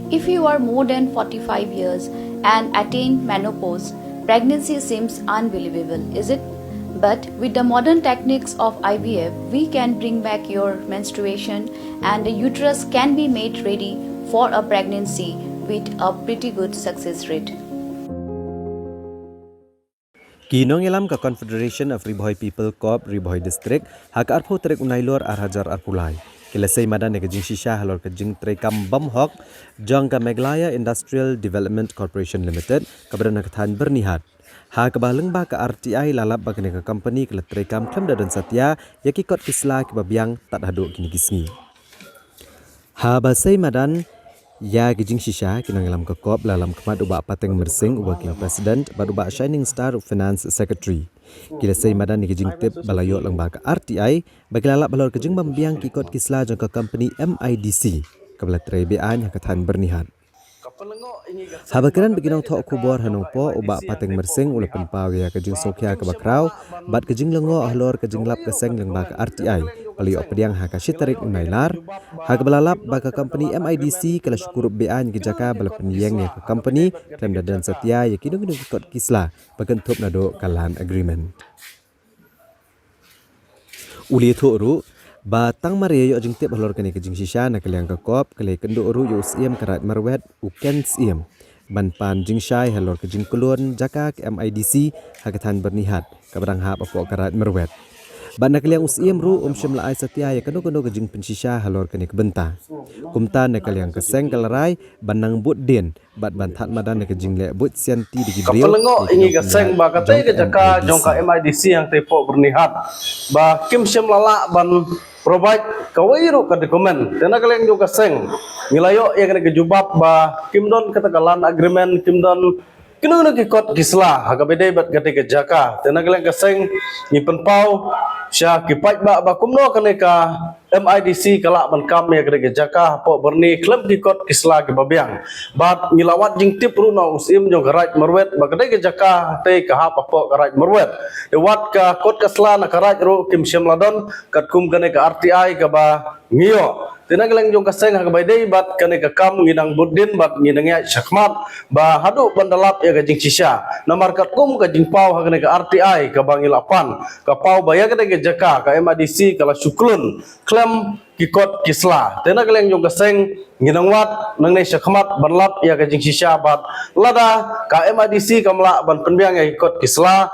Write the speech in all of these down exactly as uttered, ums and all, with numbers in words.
If you are more than forty-five years and attain menopause, pregnancy seems unbelievable, is it? But with the modern techniques of I V F, we can bring back your menstruation and the uterus can be made ready for a pregnancy with a pretty good success rate. Ki nongïalam ka Confederation of Ri Bhoi People Corps Ri Bhoi District ha ka arphew tarik u Nailur ar hajar arphew lai ki la sei madan ïa ka jingshisha halor ka jingtreikam bymhok jong ka Meghalaya Industrial Development Corporation Limited kaba don ha ka thaiñ Byrnihat. Ha kaba lyngba ka R T I la lap ba kane ka company ka la treikam khlem da don satia ïa ki kot ki sla kiba biang tad haduh kine ki sngi. Haba sei madan ïa ki jingshisha, ki nongïalam ka corps la lam khmat u Bah Pateng Myrsing uba ki president bad u Bah Shining Star u finance secretary. Ki la sei madan ïa ki jingtip ba la ïoh lyngba ka R T I ba ki la lap halor ka jingbym biang ki kot ki sla jong ka company M I D C kaba la trei beaiñ ha ka thaiñ Byrnihat. Haba kren bad ki nongthoh khubor ha Nongpoh, u Bah Pateng Myrsing u la pynpaw ïa ka jingsngewkhia kaba khraw bad ka jinglyngngoh halor ka jinglap ka seng lyngba ka R T I ba la ïoh pdiang ha ka shi tarik u Nailur. Ha kaba la lap ba ka company M I D C ka la shu kurup beaiñ ki jaka ba la pynïeng ïa ka company khlem da don satia ïa kino kino ki kot ki sla ba kynthup naduh ka land agreement. U la ïathuh ruh ba tang mar ïa ïoh jingtip halor kane ka jingshisha na ka liang ka corps, ka la ïakynduh ruh ïa u Syiem ka Raid Marwet, u Ken Syiem, ban pan jingshai halor ka jingkhlun jaka ka M I D C ha ka thaiñ Byrnihat kaba dang hap hapoh ka Raid Marwet. Bad na ka liang u Syiem ruh um shym la ai satia ïa kano kano ka jingpynshisha halor kane ka bynta. Kumta na ka liang ka seng ka la rai ban nang bud dien bad ban thad madan ïa ka jingleh buit sianti da ki briew. Ka pynlyngngoh ïa ngi ka seng ba katei ka jaka jong ka M I D C hangtei hapoh Byrnihat ba kim shym la lah ban provide kawei ruh ka document. Te na ka liang jong ka seng ngi la ïoh ïa kane ka jubab ba kim don kata ka land agreement, kim don kino kino ki kot ki sla ha kaba ïadei bad katei ka jaka. Te na ka liang ka seng ngi pynpaw sha ki paidbah ba kumno kane ka M I D C ka lah ban kam ïa katei ka jaka hapoh Byrni khlem ki kot ki sla kiba biang. Bad ngi la wad jingtip ruh na u Syiem jong ka Raid Marwet ba katei ka jaka tei ka hap hapoh ka Raid Marwet. Te wat ka kot ka sla na ka Raid ruh kim shym la don katkum kane ka R T I kaba ngi ïoh. Te na ka liang jong ka seng ha kaba ïadei bad kane ka kam ngi nang bud dien bad ngi nang ïaid shakhmat ba haduh ban da lap ïa ka jingshisha. Namar katkum ka jingpaw ha kane ka R T I kaba ngi la pan, ka paw ba ïa katei ka jaka ka M I D C ka la shu khlun khlem ki kot ki sla. Te na ka liang jong ka seng ngi nang wad nangne shakhmat ban lap ïa ka jingshisha bad lada ka M I D C kam lah ban pynbiang ïa ki kot ki sla,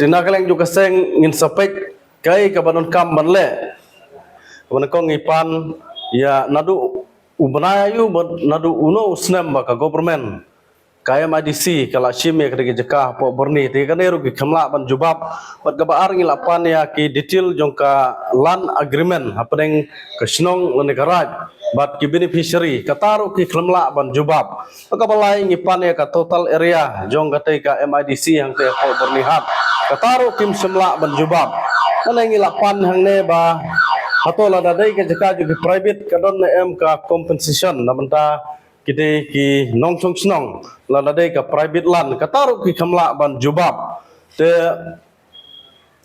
te na ka liang jong ka seng ngin sa peit kaei kaba donkam ban leh. Kaba nyngkong ngi pan ïa naduh u bnai aïu bad naduh uno u snem ba ka government ka M I D C ka la shim ïa katei ka jaka hapoh Byrni, te kane ruh kim lah ban jubab. Bad kaba ar ngi la pan ïa ki detail jong ka land agreement hapdeng ka shnong lane ka raid bad ki beneficiary, kata ruh kim lah ban jubab. Bad kaba lai ngi pan ïa ka total area jong katei ka M I D C hangtei hapoh Byrnihat, kata ruh kim shym lah ban jubab. Lane ngi la pan hangne ba hato lada dei ka jaka jong ki private ka don ne em ka compensation na bynta ki dei ki nongshong shnong lada dei ka private land, kata ruh kim lah ban jubab. Te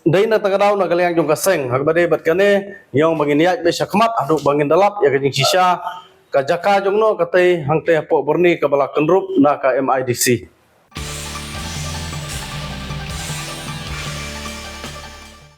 dei na kata ka daw na ka liang jong ka seng ha kaba ïadei bad kane ngi ong ba ngin ïaid beit shakhmat haduh ba ngin da lap ïa ka jingshisha ka jaka jong no katei hangtei hapoh Byrni kaba la kynrup na ka M I D C.